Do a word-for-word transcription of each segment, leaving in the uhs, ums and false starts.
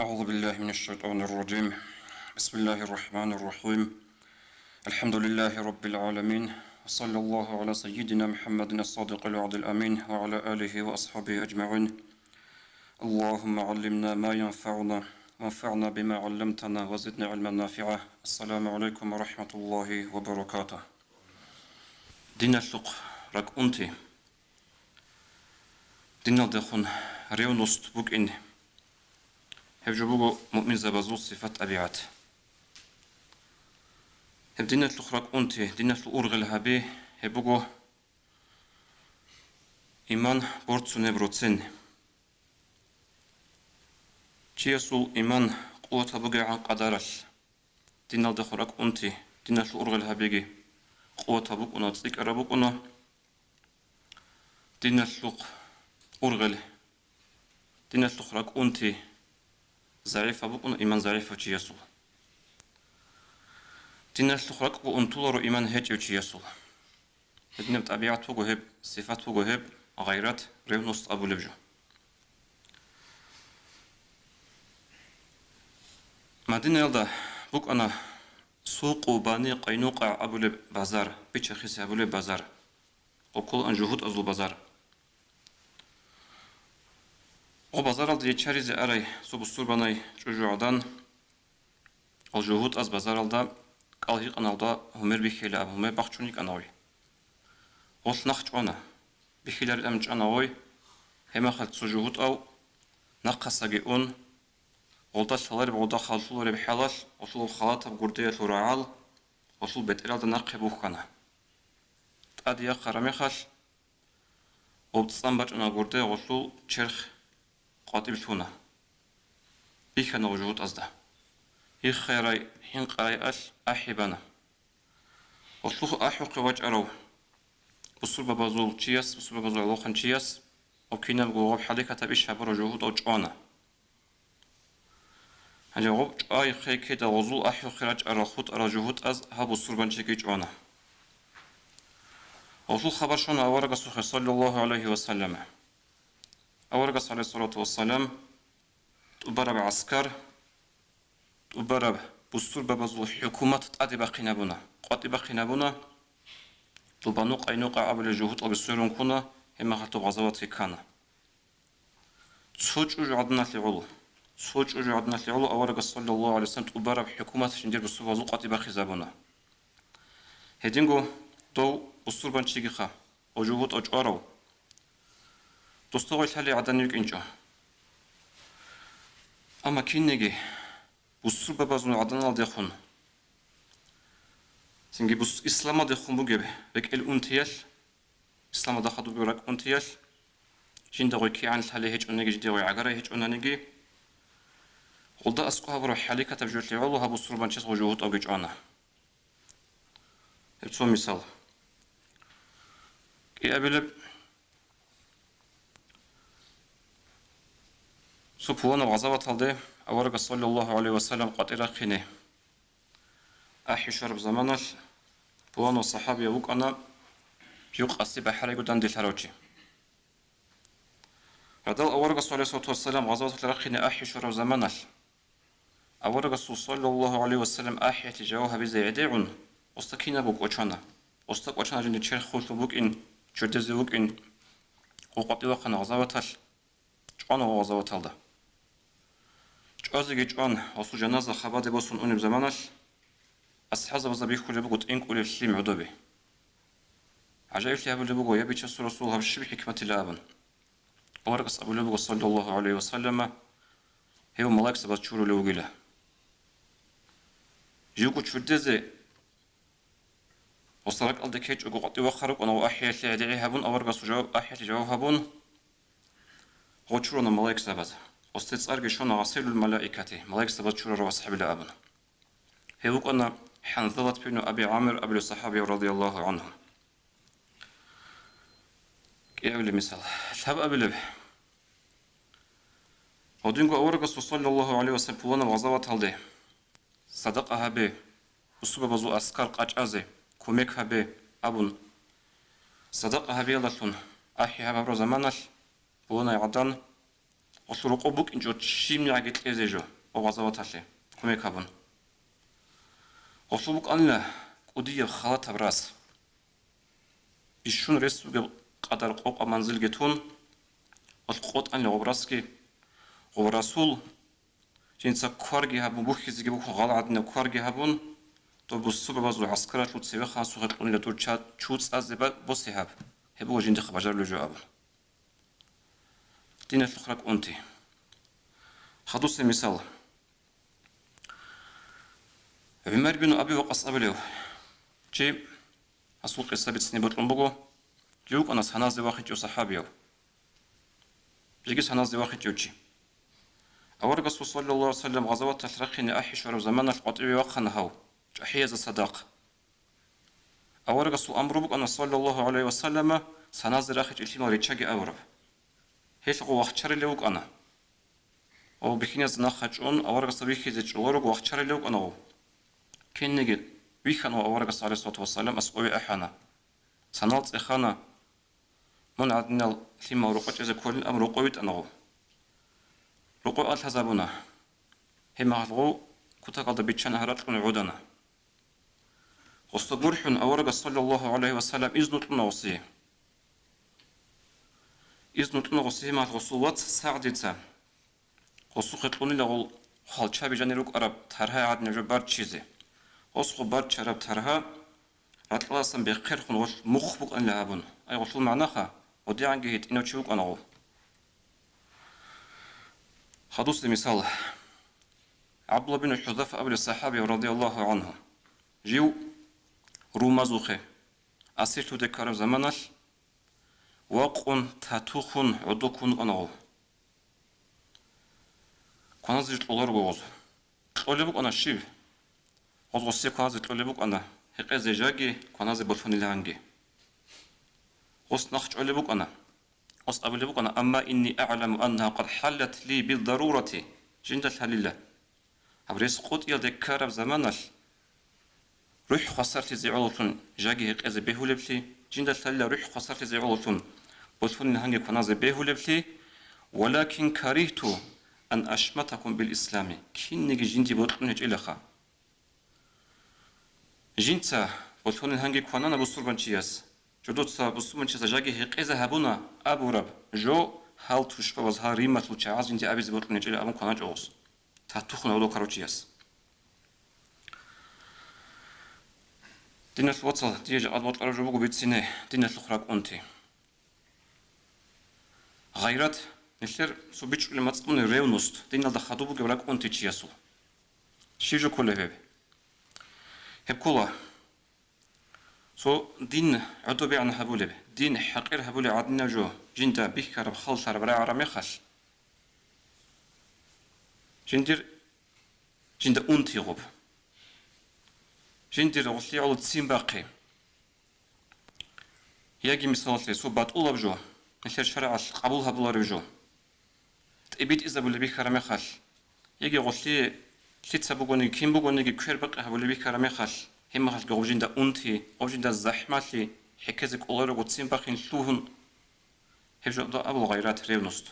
أعوذ بالله من الشيطان الرجيم. بسم الله الرحمن الرحيم. الحمد لله رب العالمين. وصلى الله على سيدنا محمد الصادق الوعد الأمين وعلى آله وأصحابه أجمعين. اللهم علمنا ما ينفعنا وانفعنا بما علمتنا وزدنا علما نافعا. السلام عليكم ورحمة الله وبركاته. Диналъухъ ракӀунти. Диналдехун ревность букӀин. Гьеб жо буго муъминзабазул сифат-тӀабигӀат. Гьеб диналъухъ ракӀунти, диналъул ургъел гьаби, гьеб буго иман борцунеб роцен. Чиясул иман къуватаб бугебгӀан къадаралъ, диналдехун ракӀунти, диналъул ургъел гьабиги къуватаб букӀуна, цӀикӀкӀараб букӀуна. Диналъухъ ургъел, диналъухъ ракӀунти загӀипаб букӀуна иман загӀипав чиясул. Диналъухъ ракӀго унтуларо иман гьечӀев чиясул. Гьединаб тӀабигӀат буго гьеб, сифат буго гьеб, гъайрат, ревность абулеб жо. Мадинаялда букӀана Сукъу Бани Къайнукъа абулеб базар, бича-хиси гьабулеб базар. Гъуккулаан жугьутӀазул базар. Гъо базаралде риччаризе арай цо бусурбанай чӀужугӀадан. Гъол жугьутӀаз базаралда кӀал гьикъаналда гьумер бихьила аб, гьумер бахчун йикӀана гъой. Гъолъ нахъ чӀвана. Бихьиларилан чӀана гъой. Гьебмехалъ цо жугьутӀав нахъасаги ун, гъолда лъалареб, гъолда халлъулареб хӀалалъ, гъолъул халатаб гурдеялъул рагӀал, гъолъул бетӀералда нахъе бухьана. ТӀаде яхъараб мехалъ, гъоб цӀан бачӀана гурде гъолъул черх къватӀиб лъуна. Бихьана гъо жугьутӀазда. Иххайрай, хӀинкъарай алъ ахӀи бана. Гъолъухъ ахӀухъе вачӀарав бусурбабазул чияс, бусурбабазул гӀолохъанчияс, гъо кинабго гъоб хӀаликатаб иш гьабурав жугьутӀав чӀвана. Гьанже гъоб чӀвай хъекеда гъозул ахӀухъе рачӀарал хутӀарал жугьутӀаз гьаб бусурбанчиги чӀвана. Гъолъул хабар щвана аварагасухъе, саллаллагьу гӀалайгьи ва саллама. Аварагас, гӀалайгьиссалату вассалам, тӀубараб гӀаскар, тӀубараб бусурбабазул хӀукумат тӀаде бахъинабуна, къватӀиб бахъинабуна, дол Бану Къайнукъа абулел жугьутӀалги сверун ккуна, гьебмехалъ гъазаватги ккана. Цо чӀужугӀаданалъе гӀоло, цо чӀужугӀаданалъе гӀоло аварагас, саллаллагьу гӀалайгьи ва саллам, тӀубараб хӀукумат жиндир бусурбабазул къватӀиб бахъизабуна. Гьединго дов бусурбанчигиха, гъо жугьутӀав чӀварав, досда гъой лъалей гӀадан йикӀинчӀо. Амма кинниги бусурбабазул гӀаданалдехун, цинги бус-, исламалдехун бугеб рекӀел унтиялъ, исламалда хадуб ракӀ унтиялъ, жинда гъой кигӀан лъалей гьечӀониги, жинда гъой гӀагарай гьечӀонаниги, гъолда аскӀоб гьабураб хӀаликатаб жоялъе гӀоло гьаб бусурбанчияс гъо жугьутӀавги чӀвана. Гьеб цо мисал. КӀиабилеб, цо пуланаб гъазаваталде аварагас, саллаллагьу гӀалайгьи ва саллам, къватӀир рахъине ахӀи щвараб заманалъ, пуланав сахӀабияв вукӀана жив къаси бахӀарайго данделъарав чи. Гьадал аварагас, гӀалайгьиссалату вассалам, гъазаваталъе рахъине ахӀи щвараб заманалъ, аварагасул, саллаллагьу гӀалайгьи ва саллам, ахӀиялъе жаваб гьабизе гӀедегӀун, гъосда кинабго кӀочана. Гъосда кӀочана жиндир черх хулъун букӀин, чурдезе вукӀин, гъо къватӀив вахъана гъазаваталъ, чӀвана гъо гъазаваталда. ЧӀвазеги чӀван, гъосул жаназа хабаде босун унеб заманалъ, асхӀабзабазда бихьулеб буго тӀинкӀулеб лъим гӀодобе. ГӀажаиблъи гьабулеб буго, я Бичасул Расул, гьаб щиб хӀикматила абун. Аварагас абулеб буго, саллаллагьу гӀалайгьи ва саллама, гьев малаикзабаз чурулев вугила. Живго чурдезе гъосда ракӀалде ккечӀого къватӀив вахъарав вукӀана ва ахӀиялъе гӀедегӀи гьабун, аварагасул жаваб, ахӀиялъе жаваб гьабун, гъо чурана малаикзабаз. Гъосде цӀарги щвана гъасилул малаикати, малаикзабаз чурарав асхӀабила абун. Гьев вукӀана ХӀанзалат бину Аби ГӀамир абулев сахӀабияв, радияллагьу гӀангьу. КӀиабилеб мисал. Лъабабилеб. Гьодинго аварагасул, саллаллагьу гӀалайгьи ва саллам, пуланаб гъазаваталде садакъа гьабе, бусурбабазул аскар къачӀазе кумек гьабе абун, садакъа гьабиялдалъун ахӀи гьабураб заманалъ, пуланай гӀадан Гъолъул рокъов букӀинчӀо щибнигӀаги кьезе жо, гъоб гъазаваталъе кумек гьабун. Гъолъул букӀанила кӀудияб халатаб рас. Бищун рес бугеб къадар къокъаб манзилги тун, гъолъ къотӀанила гъоб расги, гъоб расул, жинца кварги гьабун, бухьизеги бухьун, гъал гӀадинаб кварги гьабун, доб бусурбабазул гӀаскаралъул цевехъан сухъе кьунила дур ча-, чу цӀазе ба-, босе гьаб, гьеб буго жиндихъ бажарулеб жо абун. Диналъухъ ракӀ унти. Хадусеб мисал. ГӀумар бин Аби Вакъас абулев чи, гьасул къиса бицине бокьун буго, жив вукӀана саназе вахичӀев сахӀабияв. Жеги саназе вахичӀев чи. Аварагасул, саллаллагьу гӀалайгьи ва саллам, гъазаваталъ рахъине ахӀи щвараб заманалъ къватӀиве вахъана гьав, чӀахӀиязе цадахъ. Аварагасул амру букӀана, саллаллагьу гӀалайгьи ва саллама, саназе рахичӀел лъимал риччаги абураб. Гьелъ гъов вахчарилев вукӀана. Гъов бихьиназда нахъа чӀун, аварагасда вихьизе чӀоларуго вахчарилев вукӀана гъов. Кинниги вихьана гъов аварагасда, гӀалайгьиссалату вассалам, аскӀове ахӀана. Санал цӀехана, мун гӀадинал лъимал рокъов чӀезе кколин абун рокъов витӀана гъов. Рокъов алъазабуна. Гьеб мехалъ гъов кутакалда биччана, гьаракь кьун гӀодана. Гъосда гурхӀун аварагас, саллаллагьу гӀалайгьи ва саллам, изну кьуна гъосие. Изну кьуна гъосие гьеб мехалъ гъосул вац СагӀдица. Гъосухъе кьунила гъол хвалчаби жанир рукӀараб таргьа гӀадинаб жо барччизе. Гъос гъо барччараб таргьа ракьалдасан бехъерхъун гъолъ мухъ букӀанила гьабун. Ай гъолъул магӀнаха, гъодигӀанги гьитӀинав чи вукӀана гъов. Хадусеб мисал. ГӀабдулла бин ХӀузафа абулев сахӀаби, радияллагьу гӀангьу, жив румазухъе асирлъуде ккараб заманалъ вакъун, татухун, гӀодоккун вукӀана гъов. Кваназе кьоларого гъоз. Кьолеб букӀана щиб? Гъоз гъосие кваназе кьолеб букӀана, гьекъезе жаги, кваназе болъониланги. Гъос нахъ чӀолеб букӀана. Гъос абулеб букӀана: «Амма инни а'ламу аннагьа къад хӀаллат ли биддарурати», жинда лъалила. Гьаб рес къотӀиялде ккараб заманалъ рухӀ хвасарлъизе гӀололъун жаги гьекъезе бегьулеблъи, жинда лъалила рухӀ хвасарлъизе гӀололъун болъониланги кваназе бегьулеблъи, «Валакин каригьту ан ашматакум бил ислами», кинниги жинди бокьун гьечӀилаха. Жинца болъониланги кванана бусурбанчияс, жодоца бусурбанчиясда жаги гьекъезе гьабуна абураб жо гьал тушбабаз, гьал Рималъул чагӀаз жинди абизе бокьун гьечӀила абун кваначӀо гъос, татухун гӀодоккарав чияс. Диналъ вацал, дие жакъа бокьараб жо буго бицине диналъухъ ракӀ унти. Гъайрат, нилъер цо бичӀчӀулеб мацӀ буго ревность, диналда хадуб бугеб ракӀ унти чиясул. Щиб жо кколеб гьеб? Гьеб ккола, цо дин гӀодобегӀан гьабулеб, дин хӀакъир гьабулеб гӀадинаб жо жинда бихьараб, халлъараб рагӀараб мехалъ, жиндир, жинда унти гъоб. Жиндир гъолъие гӀоло ццин бахъи. Яги, мисалалъе, цо батӀулаб жо, нилъер шаргӀалъ къабул гьабулареб жо, тӀибитӀизабулеб бихьараб мехалъ, яги гъолъие лъица бугониги, кин бугониги квербакъи гьабулеб бихьараб мехалъ, гьеб мехалъги гъоб жинда унти, гъоб жинда захӀмалъи, хӀеккезе кӀоларого ццин бахъин лъугьун, гьеб жо абула гъайрат, ревность,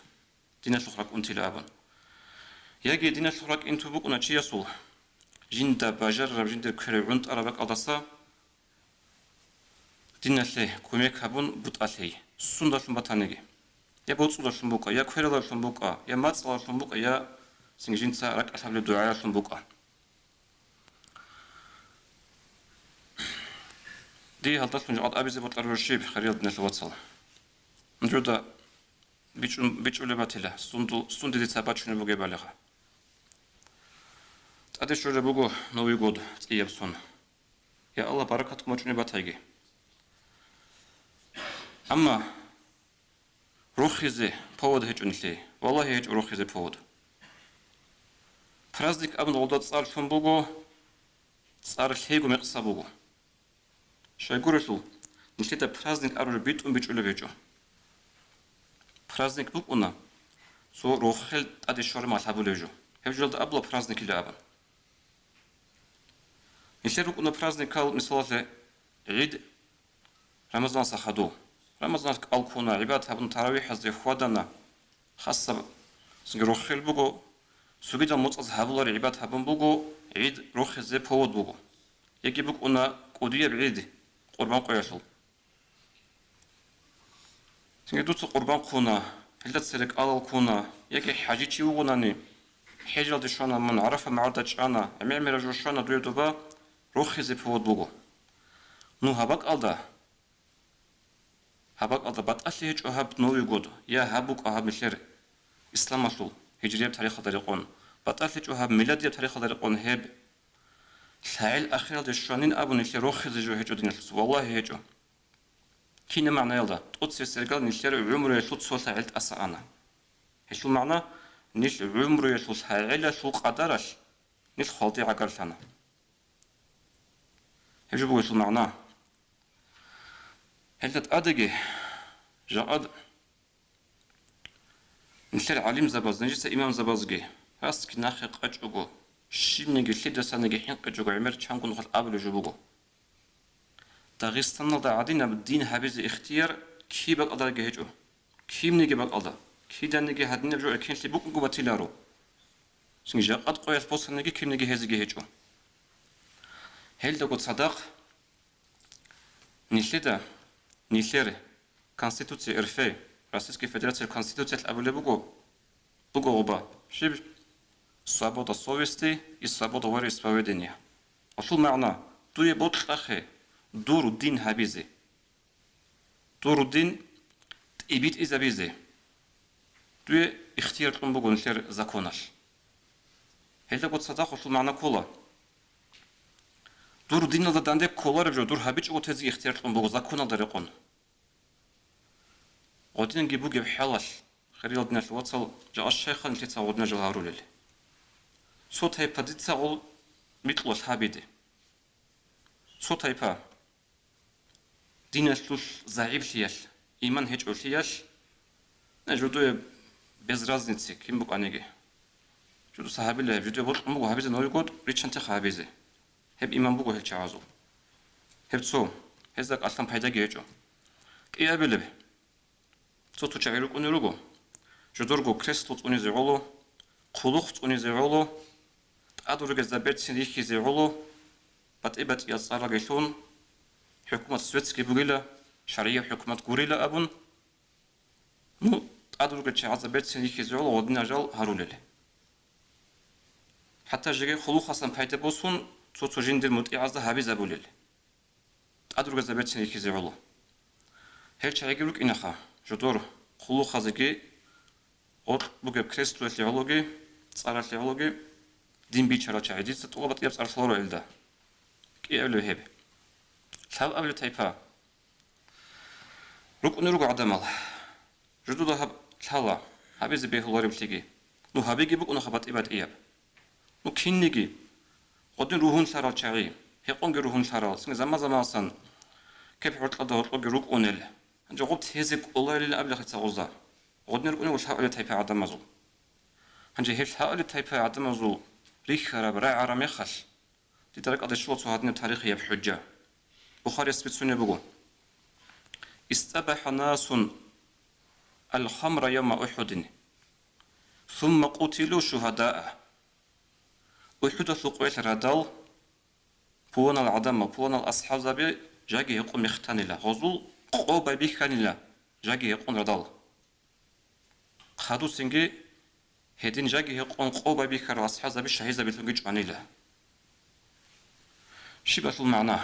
диналъухъ ракӀ унтила абун. Яги диналъухъ ракӀ инту букӀуна чиясул, жинда бажарараб, жиндир квере гӀунтӀараб бакӀалдаса диналъе кумек гьабун бутӀалъей, сундалъун батаниги. Я боцӀудалъун букӀа, я квералдалъун букӀа, я мацӀалдалъун букӀа, я цинги жинца ракӀалъабилеб дугӀаялъун букӀа. Дие гьалдалъун жакъа абизе бокьараб жо щиб, хириял диналъул вацал? Нужеда бичӀун, бичӀчӀулеб батила, сунду-, сунде дица бачунеб бугебали. ТӀаде щолеб буго Новый год цӀияб сон. Я Аллагь, баракат мочӀунеб батайги. Амма рохизе повод гьечӀо нилъее. Валлагьи, гьечӀо рохизе повод. Праздник абун гъолда цӀар лъун буго, цӀар лъейго мекъса буго. Щайгурелъул, нилъеда праздник абураб битӀун бичӀчӀулеб гьечӀо. Праздник букӀуна цо рохел тӀаде щвараб мехалъ гьабулеб жо. Гьеб жоялда абула праздникила абун. Нилъер рукӀуна праздникал, мисалалъе, гӀид, Рамазаналъа хадув. Рамазаналъ кӀал ккуна, гӀибадат гьабуна, таравихӀазде хьвадана, хасаб Цинги рохел буго, цогидал моцӀаз гьабулари гӀибадат гьабун буго, гӀид рохизе повод буго. Яги букӀуна кӀудияб гӀид, Къурбан къоялъул. Цинги дуца къурбан хъуна, гьелда церекӀалал ккуна, яги хӀажичи вугонани, хӀежалде щвана мун, ГӀарафа магӀарда чӀана, гӀемер-гӀемераб жо щвана дуе доба, рохизе повод буго. Ну, гьаб бакӀалда, гьаб бакӀалда батӀалъи гьечӀо гьаб Новый год, я гьаб букӀа гьаб нилъер исламалъул, гьижрияб тарихалда рекъон, батӀалъи гьечӀо гьаб миладияб тарихалда рекъон гьеб. ЛъагӀел ахиралде щванин абун нилъер рохизе жо гьечӀо диналъул, валлагьи гьечӀо. Кинаб магӀнаялда? ТӀоцебесеб иргаялда нилъер гӀумруялъул цо лъагӀел тӀаса ана. Гьелъул магӀна, нилъ гӀумруялъул лъагӀелалъул къадаралъ нилъ хвалде гӀагарлъана. Гьеб жо буго гьелъул магӀна. Гьелда тӀадеги, жакъа нилъер гӀалимзабаз, нижеца имамзабазги, расги нахъе къачӀого, щибниги лъидасаниги хӀинкъичӀого гӀемер чанго нухалъ абулеб жо буго. Дагъистаналда гӀадинаб дин гьабизе ихтияр киб бакӀалдаги гьечӀо, кибниги бакӀалда, киданиги гьадинаб жо эркенлъи букӀунго батиларо. Цинги жакъа къоялъ босаниги кибниги гьезиги гьечӀо. Гьелдаго цадахъ нилъеда, нилъер Конституция РФ, Российской Федерациялъ Конституциялъ абулеб буго, буго гъоба, щиб? Свобода совести и свобода вероисповедания. Гьелъул магӀна, дуе бокьахъе дур дин гьабизе. Дур дин тӀибитӀизабизе дуе ихтияр кьун буго нилъер законалъ. Гьелдаго цадахъ гьелъул магӀна ккола. Дур диналда данде кколареб жо дур гьабичӀого тезе ихтияр кьун буго законалда рекъон. Гъодинанги бугеб хӀалалъ, хириял диналъул вацал, жагъа щайха нилъеца гъодинал жал гьарулел? Цо тайпа дица гъол микьулал гьабиде. Цо тайпа диналъулъ загӀиплъиялъ, иман гьечӀолъиялъ, не, жидее без разницы, кин букӀаниги. Жидуса гьабила гьеб, жидее бокьун буго гьабизе Новый год, риччантеха гьабизе. Гьеб иман буго гьел чагӀазул. Гьеб цо, гьезда кӀалъан пайдаги гьечӀо. КӀиабилеб. Цо-цо чагӀи рукӀунел руго, жодорго кресло цӀунизе гӀоло, хъулухъ цӀунизе гӀоло, тӀад ругезда берцин рихьизе гӀоло, батӀи-батӀиял цӀаралги лъун, хӀукумат светский бугила, шаргӀияб хӀукумат гурила абун, ну, тӀад ругел чагӀазда берцин рихьизе гӀоло гъодинал жал гьарулел. ХӀатта жеги хъулухъасан пайда босун, цо-цо жиндир мутӀигӀазда гьабизабулел. ТӀад ругезда берцин рихьизе гӀоло. Гьел чагӀиги рукӀинаха, жодор хъулухъазеги, гъоркь бугеб креслоялъе гӀологи, цӀаралъе гӀологи, дин бичарал чагӀи, дица тӀуба батӀияб цӀар лъаларо гьелда. КӀиабилеб гьеб. Лъабабилеб тайпа. РукӀунел руго гӀадамал. Жудуда гьаб лъала, гьабизе бегьулареблъиги. Ну, гьабиги букӀунаха батӀи-батӀияб. Ну, кинниги, гъодин ругьунлъарал чагӀи, гьекъонги ругьунлъарал, цинги заман-заманасан кеп гьоркьода гьоркьоги рукӀунел. Гьанже гъоб тезе кӀоларилан абилахъица гъоза. Гъодин рукӀунел лъабабилеб тайпа гӀадамазул. Гьанже гьеб лъабабилеб тайпа гӀадамазул рихьараб, рагӀараб мехалъ, дида ракӀалде щола цо гьадинаб тарихияб хӀужа. Бухарияс бицунеб буго: «Истабахьа насун аль-хамра явма Ухьудин, сумма къутилу шугьадаа». Ухьудалъул къоялъ радал пуланал гӀадамал, пуланал асхӀабзаби жаги гьекъон мехтанила, гъозул къо байбихьанила жаги гьекъон радал. Хадусинги гьедин жаги гьекъон къо байбихьарал асхӀабзаби шагьидзабилъунги чӀванила. Щибалъул магӀна?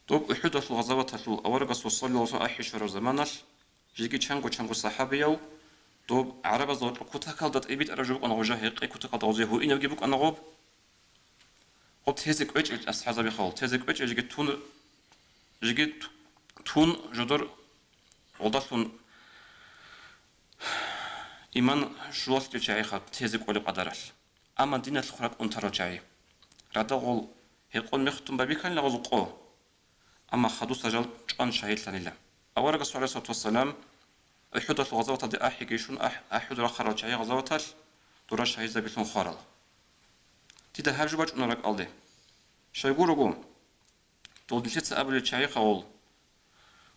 Доб Ухьудалъул гъазаваталъул аварагасул саллаллагьу гӀалайгьи ва саллам ахӀи щвараб заманалъ, жеги чанго-чанго сахӀабияв, доб гӀарабазда гъоркьоб кутакалда тӀибитӀараб жо букӀана гъожа гьекъей кутакалда гъозе гьуинабги букӀана гъоб, гъоб тезе кӀвечӀел асхӀабзабихъал, тезе кӀвечӀел жеги тун, жеги ту-, тун жодор гъолдалъун иман щулалъ чагӀиха тезе кӀолеб къадаралъ. Амма диналъухъ ракӀ унтарал чагӀи. Радал гъол гьекъон мехтун байбихьанила гъозул къо. Амма хадуса жал чӀван шагьидлъанила. Аварагас, гӀалайгьиссалату вассалам, Ухьудалъул гъазаваталде ахӀиги ишун, ахӀ-, АхӀуд рахъарал чагӀи гъазаваталъ дора шагьидзабилъун хварал. Дида гьаб жо бачӀуна ракӀалде. Щайгурого, дол нилъеца абулел чагӀи хъавул.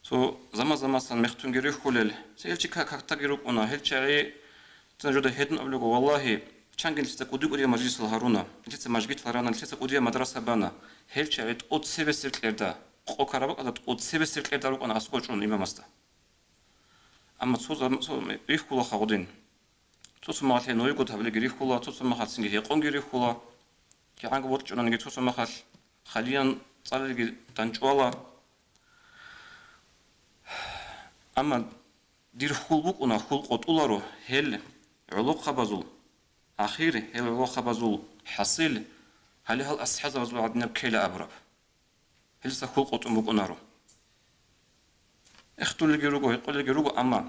Цо заман-замасан мехтунги рихьулел, цо гьел чи ка-, кактаги рукӀуна, гьел чагӀи Цин жуда гьедин абулего, валлагьи, чанги нилъеца кӀуди-кӀудиял мажлисал гьаруна, нилъеца мажгитал рана, нилъеца кӀудиял мадраса бана. Гьел чагӀи тӀоцебесеб кьерда, къо карабакӀалда тӀоцебесеб кьерда рукӀана аскӀор чӀун имамасда. Амма цо зам-, цо рихьула хагъудин. Цо-цо махалъе нойгод гьабилеги рихьула, цо-цо махалъ цинги гьекъонги рихьула. КигӀанго борчӀунанги цо-цо махалъ халиян цӀалилги данчӀвала. Амма дир хьул букӀуна, хьул къотӀуларо гьел гӀолохъабазул, ахир гьел гӀолохъабазул хӀасил, гьале гьал асхӀазабазул гӀадинаб ккела абураб. Гьелдаса хьул къотӀун букӀунаро. Эхтулелги руго, гьекъолелги руго, амма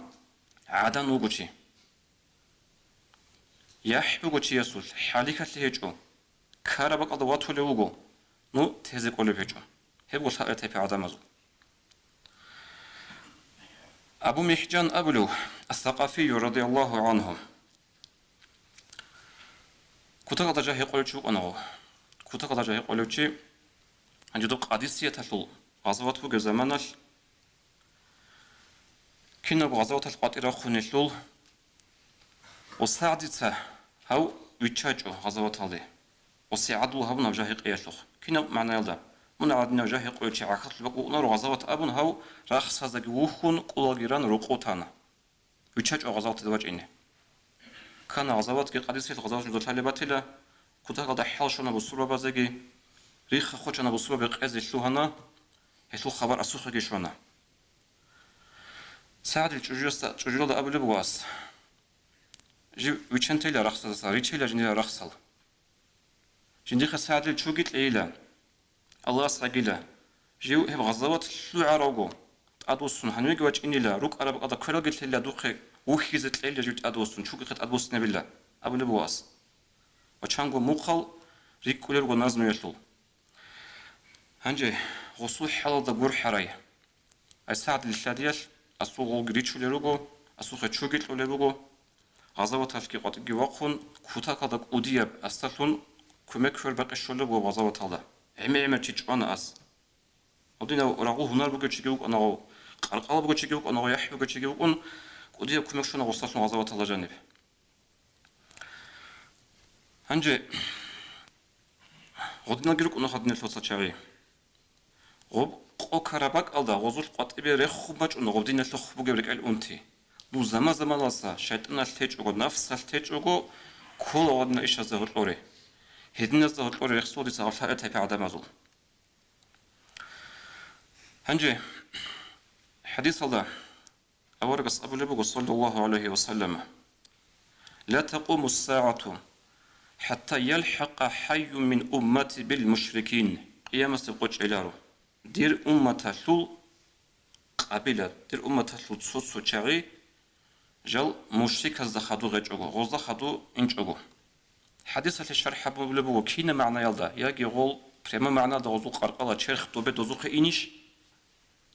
гӀадан вуго чи. ЯхӀ буго чиясулъ, хӀалихьалъи гьечӀо. Ккараб бакӀалда ватулев вуго, ну, тезе кӀолеб гьечӀо. Гьеб лъабаб тайпа гӀадамазул. Абу МихӀжан абулев, Ас-Сакъафию радияллагьу гӀангьу. Кутакалда жо гьекъолев чи вукӀана гъов. Кутакалда жо гьекъолев чи, гьанже доб Къадисияталъул гъазават бугеб заманалъ, кинабго гъазаваталъ къватӀир рахъунелъул, ва СагӀдица гьав виччачӀо гъазаваталде, ва сигӀадул гьабун гьаб жо гьекъиялъухъ. Кинаб магӀнаялда? Мун гӀадинав жо гьекъолев чи гӀахьаллъулеб бакӀ вукӀунаро гъазават абун, гьав рахсаздаги вухьун, кӀулалги ран рокъов тана. ВиччачӀо гъазаваталде вачӀине. Ккана гъазаватги, Къадисиялъул гъазават жуда лъалеб батила, кутакалда хӀал щвана бусурбабазеги, рихха-хочана бусурбаби къезе лъугьана, гьелъул хабар асухъеги щвана. СагӀдил чӀужуялда, чӀужуялда абулеб буго ас: «Жив виччан тейила рахсаздаса, ричейила жиндирал рахсал. Жиндихъе СагӀдил чуги кьейила, Аллагьас гӀагила. Жив гьеб гъазават лъугӀаравго тӀадвуссун гьанивеги вачӀинила, рукӀараб бакӀалда квералги лъейила, духъе вухьизе кьейила жив тӀадвуссун, чугихъе тӀадвуссинабила», — абулеб буго ас. Ва чанго мухъал рикӀкӀулел руго назмуялъул. Гьанже гъусул хӀалалда гурхӀарай. Ай СагӀдил лъадиялъ асул гъолги ричулел руго, асухъе чуги кьолел руго. Гъазаваталъги къватӀибги вахъун, кутакалда кӀудияб асдалъун кумек квербакъи щолеб буго гъазаваталда. ГӀемер-гӀемер чи чӀвана ас. Гьадинав рагъул гьунар бугев чиги вукӀана гъов, къаркъала бугев чиги вукӀана гъов, яхӀ бугев чиги вукӀун, кӀудияб кумек щвана гъусдалъун гъазаваталда жаниб. Гьанже гъодиналги рукӀуна гьадинал лъоца чагӀи. Гъоб къо ккараб бакӀалда гъозулъ къватӀибе рехун бачӀуна гъоб диналъухъ бугеб рекӀел унти. Ну, заман-заманалъа шайтӀаналъ течӀого, нафсалъ течӀого ккола гъодинал ишазда гьоркьоре. Гьединазда гьоркьоре рехсола дица гьаб лъабаб тайпа гӀадамазул. Гьанже хӀадисалда Аварагас абулеб буго, саллаллагьу гӀалайгьи ва саллам: «Ла такъуму ссагӀату хӀатта ялхӀакъа хӀайюн мин уммати бил мушрикин». Къиямасеб къо чӀеларо, дир умматалъул къабила, дир умматалъул цо-цо чагӀи жал мушриказда хадув гъечӀого, гъозда хадув инчӀого. ХӀадисалъе шархӀ гьабулеб буго кинаб магӀнаялда, яги гъол прямо магӀнаялда гъозул къаркъала черх добе дозухъе инищ,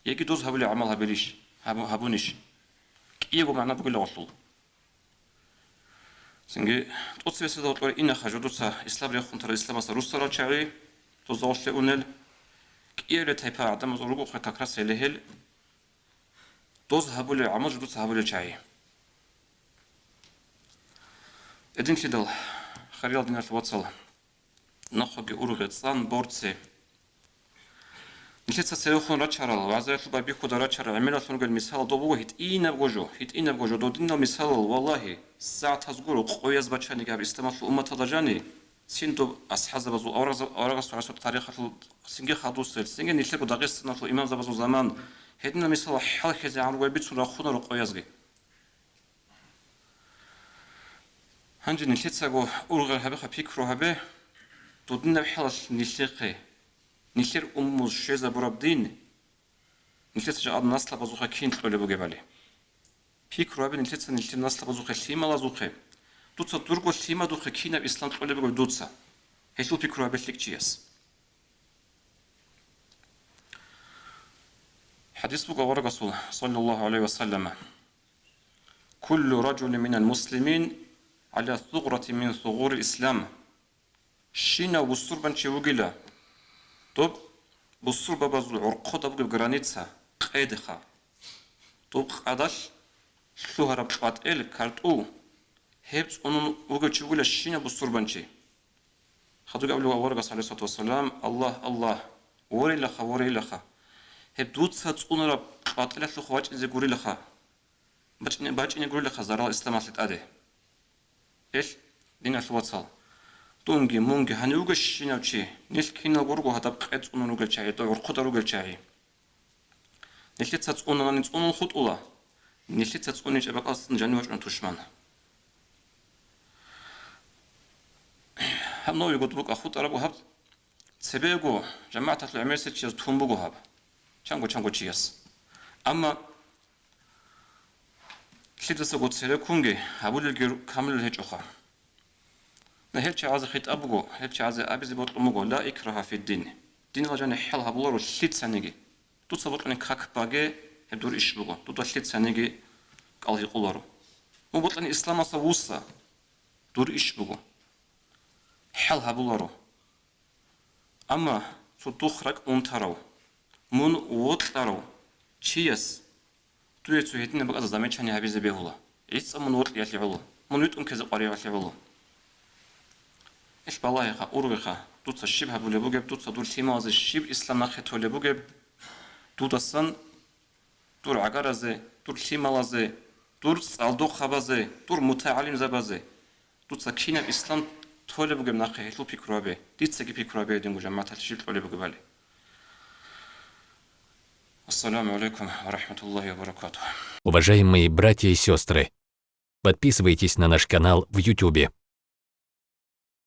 яги доз гьабулеб гӀамал гьабилищ, гьабу-, гьабунищ. КӀиябго магӀна бугила гъолъул. Цинги тӀоцебесеб гьоркьор инаха жо дуца ислам рехун тарал, исламасда руссарал чагӀи, дозда гъорлъе унел, кӀиябилеб тайпа гӀадамазул ругохъе как раз гьеле гьел, доз гьабулеб гӀамал жо дуца гьабулел чагӀи. Гьединлъидал, хириял диналъул вацал, нахъеги ургъе цӀан борце. Нилъеца церехун рачарал, вагӀзаялъул байбихьуда рачарал гӀемералъун ругел мисалал доб буго гьитӀинабго жо, гьитӀинабго жо. Додинал мисалал, валлагьи, сагӀатаз гуро къояз бачаниги гьаб исламалъул умматалда жани, цин доб асхӀазабазул, аварагзаб-, аварагасул тарихалъул цинги хадусел, цинги нилъерго Дагъистаналъул имамзабазул заман, гьединал мисалал хӀалхьезе гӀан ругел бицун рахунаро къоязги. Гьанже нилъецаго ургъел гьабиха, пикру гьабе, додинаб хӀалалъ нилъехъе, нилъер умумуз щвезабураб дин, нилъеца жакъа наслабазухъе кин кьолеб бугебали. Пикру гьабе нилъеца нилъер наслабазухъе, лъималазухъе. Дуца дурго лъимадухъе кинаб ислам кьолеб бугеб дуца? Гьелъул пикру гьабе лъикӀ чияс. ХӀадис буго аварагасул, саллаллагьу гӀалайгьи ва саллам: «Куллу ражулин минал муслимин гӀала сугърати мин сугурил ислам». Щинав бусурбанчи вугила, доб бусурбабазул гӀорхъода бугеб граница, къедха. Доб къадалъ лъугьараб кьватӀел, картӀу, Гьеб цӀунун вугев чи вугила щинаб бусурбанчи. Хадубги абулеб аварагас, гӀалайгьиссалату вассалам: «Аллагь, Аллагь, ворилаха, ворилаха. Гьеб дуца цӀунараб къватӀилалъухъ вачӀине гурилаха, бачӀине, бачӀине гурилаха зарал исламалъе тӀаде». Ил, диналъул вацал, дунги, мунги гьанив вугев щинав чи, нилъ киналго руго гьадаб къе цӀунун ругел чагӀи, гӀурхъудар ругел чагӀи. Нилъеца цӀунанани цӀунун хутӀула, нилъеца цӀуничӀеб бакӀалдасан жанив вачӀуна тушман. Гьаб новиго букӀа хутӀараб гьаб цебего жамагӀаталъул гӀемерисел чияс тун буго гьаб, чанго-чанго чияс. Амма лъидасаго цереккунги гьабулелги камулел гьечӀоха. На гьел чагӀазе хитӀаб буго, гьел чагӀазе абизе бокьун буго: «Ла икрагьа фиддин». Диналда жаниб хӀал гьабуларо лъицаниги. Дуца бокьани как баге, гьеб дур иш буго. Дуда лъицаниги кӀал гьикъуларо. Мун бокьани исламалъа вуса, дур иш буго. ХӀал гьабуларо. Амма цо духъ ракӀ унтарав, мун вокьарав чияс дуе цо гьединаб бакӀазда замечание гьабизе бегьула. ГӀицӀа мун вокьиялъе гӀоло, мун витӀун ккезе къвариялъе гӀоло. Ил балагьеха, ургъеха, дуца щиб гьабулеб бугеб, дуца дур лъималазе щиб ислам нахъе толеб бугеб, дудасан дур гӀагаразе, дур лъималазе, дур цӀалдохъабазе, дур мутагӀалимзабазе дуца кинаб ислам толеб бугеб нахъе гьелъул пикру гьабе, дицаги пикру гьабе гьединго жамагӀаталъе щиб кьолеб бугебали. Ассаламу гӀалайкум ва рахӀматуллагьи ва баракатугь. Уважаемые братья и сестры, подписывайтесь на наш канал в Ютубе.